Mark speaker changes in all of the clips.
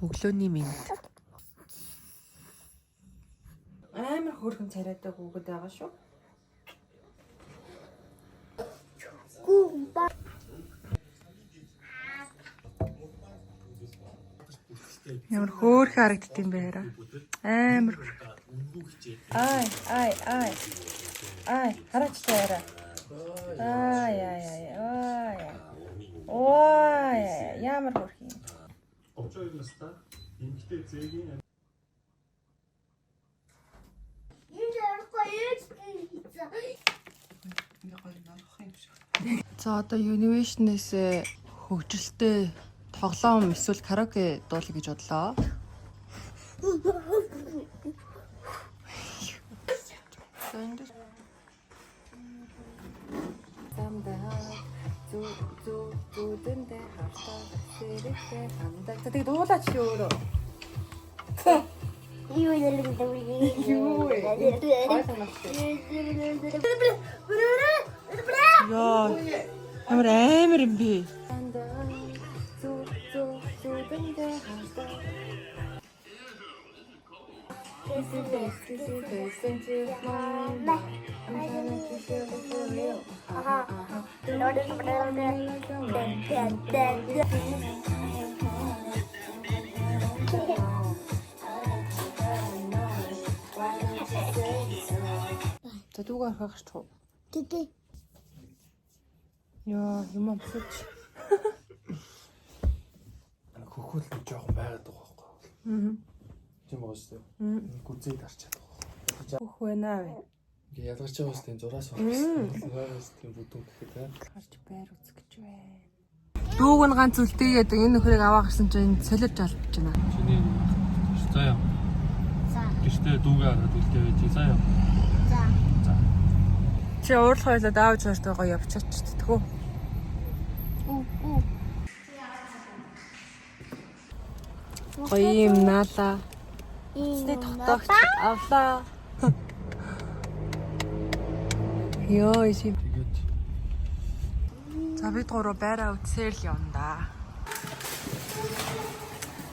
Speaker 1: Өглөөний мэнд.
Speaker 2: Амар хөөрхөн царайтай хүүхэд байгаа шүү.
Speaker 1: Ямар хөөрхөн харагдд юм бэ хараа. Амар хөөрхөн.
Speaker 2: Ай, ай, ай. Ай, хараач та яраа. Ай, ай, ай, ай. Ой, ямар хөөрхөн юм.
Speaker 3: 32 настай эмэгтэй зээгийн
Speaker 1: За одоо Univision-ээс хөгжилтэй тоглоом эсвэл караоке дуулах гэж бодлоо. За энэ дээр
Speaker 2: Замдаа зүү зүү зүүдэндээ хартай сэрэгтэй хандаа. За тэгээд дуулаач чи өөрөө.
Speaker 4: Юу
Speaker 2: Юу вэ?
Speaker 1: Яа. Ямар амар юм бэ?
Speaker 2: Замдаа зүү зүү зүүдэндээ хартай.
Speaker 1: За дүүгээ орхио гарчих уу?
Speaker 4: Тэгээ.
Speaker 1: Яа, юм амсаж.
Speaker 3: хөхөл нэг жоохон байгаад байгаа байхгүй. Аа. Тийм байгаа шүү дээ. Гүзээд харчаад байгаа байхгүй.
Speaker 1: Хөх байна вэ?
Speaker 3: Ингээ ялгарч байгаа шүү дээ. Зураас байна. Зураас тийм бүдүүн гэхэд аа.
Speaker 1: Харж байр үзэх гэж байна. Дүүг нь ганц үлдээгээд энэ нөхрийг аваа гарсан чинь солиорч алдчих байна.
Speaker 3: Чиний заяа.
Speaker 4: За.
Speaker 3: Гэртээ дүүгээ хараад үлдээ байж заяа.
Speaker 4: За.
Speaker 3: За.
Speaker 1: Чи уурлах байлаа даав чартайгаа явчихч тэтгэв.
Speaker 4: Үгүй.
Speaker 1: Гоё юм наалаа. Эцний тогтоогч авлаа. Йоо, иши.
Speaker 3: Тэгээд
Speaker 1: За бид гурав байраа үтсээр л явна да.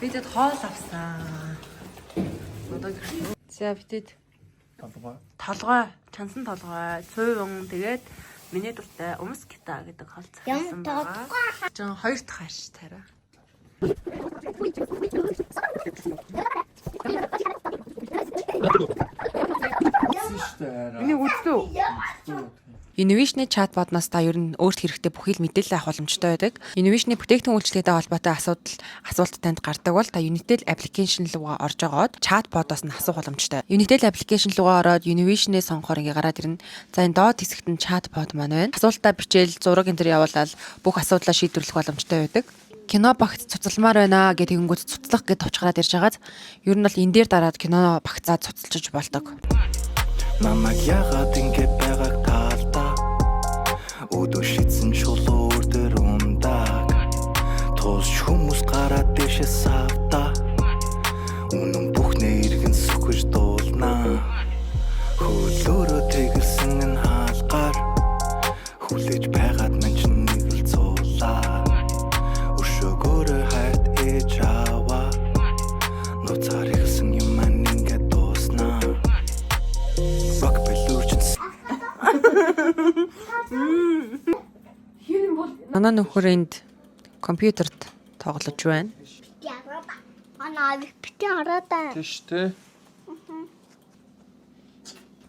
Speaker 1: Бидэд хоол авсан. Одоо гэрт. За бидэд
Speaker 3: толгой.
Speaker 1: толгой, чансан толгой, цуйван тэгээд миний дуртай умскита гэдэг хоол захиалсан
Speaker 4: Юм
Speaker 1: байгаа.
Speaker 4: толгой.
Speaker 1: Жон хоёр дахь хаш тарай.
Speaker 3: Шүү дээ арай.
Speaker 1: Энийг үзлүү.
Speaker 2: Innovation-ы чатботноос та ер нь өөрт хэрэгтэй бүхий л мэдээлэл авах боломжтой байдаг. Innovation-ы бүтээгдэхүүн үйлчилгээтэй холбоотой асуудал асуулт танд гардаг бол та Unitel application руугаа орж агаад чатботоос нь асуух боломжтой. Unitel application руугаа ороод Innovation-ыг сонгохоор ингээ гараад ирнэ. За энэ доод хэсэгт нь чатбот маань байна. Асуултаа бичээл зураг энэ төр явуулаад бүх асуудлаа шийдвэрлэх боломжтой байдаг. Кино багц цуцламаар байна гэх тэгэнгүүт цуцлах гэж товч гараад ирж байгааз ер нь бол энэ дээр дараад кино багцаа цуцалчиж болдог.
Speaker 5: Намайг ягаад ингэ байгааг таалдаа. Өдөө шидсэн чулуу өөр дээр ундааг. Тулч хүмүүс гараад дэшээ савдаа. Үнэн бүхнээ иргэн сүхэж дуулнаа. Хөлөөрөө тэгэлсэн энэ хаалгаар хүлээж байгаад мань чинь нэг л цуулаа. Өшөөгөөрөө хайрт ээж аваа. Нуцаар эхэлсэн юм маань ингэ дууснаа. Рок бэлүүрчин
Speaker 2: Манай нөхөр энд компьютерт тоглож байна.
Speaker 4: Ана бити хараад.
Speaker 3: Тийш үү?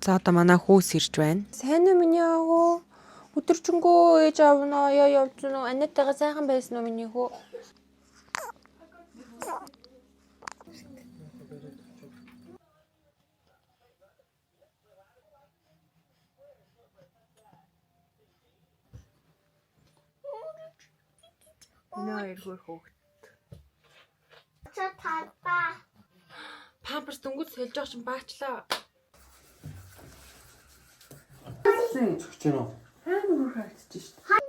Speaker 2: За одоо манай хүүс ирж байна. Сайн уу миний аав? Өдөржингөө ээж аав нөө яа явж гэнэ үү? Анитайгаа сайхан байсан уу миний хүү?
Speaker 1: Энэ хоёр хөр хөөхт.
Speaker 4: Чи талбаа.
Speaker 2: Памперс дөнгөж сольж байгаа чинь баачлаа.
Speaker 3: Цогч юм уу?
Speaker 1: Амар хөр харагдчих шүү дээ.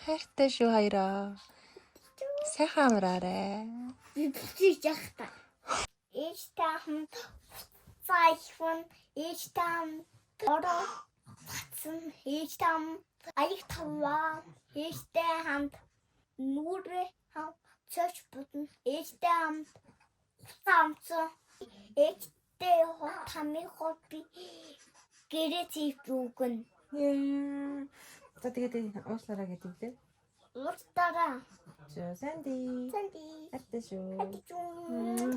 Speaker 2: Хайртай шүү хоёроо. Сайхан амраарай.
Speaker 4: Би бити яхта. Ээж тахан цайхван ээж таам ороо батсан ээж таам аяг таваа ээжтэй хамт нүрээ хам Цоч будна. Ээжтэй хамт хуцаа амтсан. Ээжтэй хамгийн гол би гэрээ зийв өгнө.
Speaker 2: За тэгээд уушлаараа гэдэг лээ.
Speaker 4: Уучлаарай.
Speaker 2: За Санди.
Speaker 4: Санди.
Speaker 2: Хайртай шүү.
Speaker 4: Хайртай.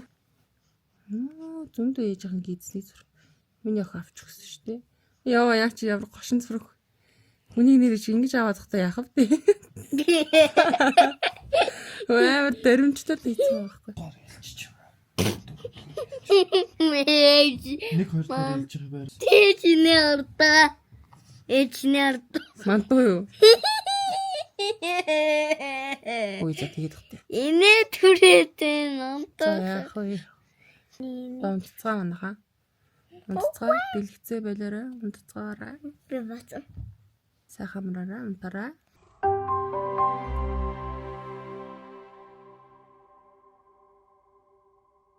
Speaker 1: Зөндөө ээжийнхэн гидсний зүрх. Миний охин авч өгсөн шүү дээ. Яа яг чи ямар гошин зүрх. Хүний нэрийг чи ингэж аваад тахта яах вэ? Амар дөрвөнчтэй л ийцэн байхгүй.
Speaker 3: Хэлчих.
Speaker 4: Ээж.
Speaker 3: Нэг хоёр дахь хэлж байгаа байр.
Speaker 4: Ээж нэрдэ. Ээж нэрдэ.
Speaker 1: Мантуу юу? Ой за тэгээд тахта.
Speaker 4: Инээ түрээтэй
Speaker 1: За
Speaker 4: намтаа.
Speaker 1: яах вэ? Унтцгаа манайхаа. Унтцгаа дэлгэцээ болоорой. Унтцгаарай.
Speaker 4: Би бацсан.
Speaker 1: Сайхан амраарай. Унтаарай.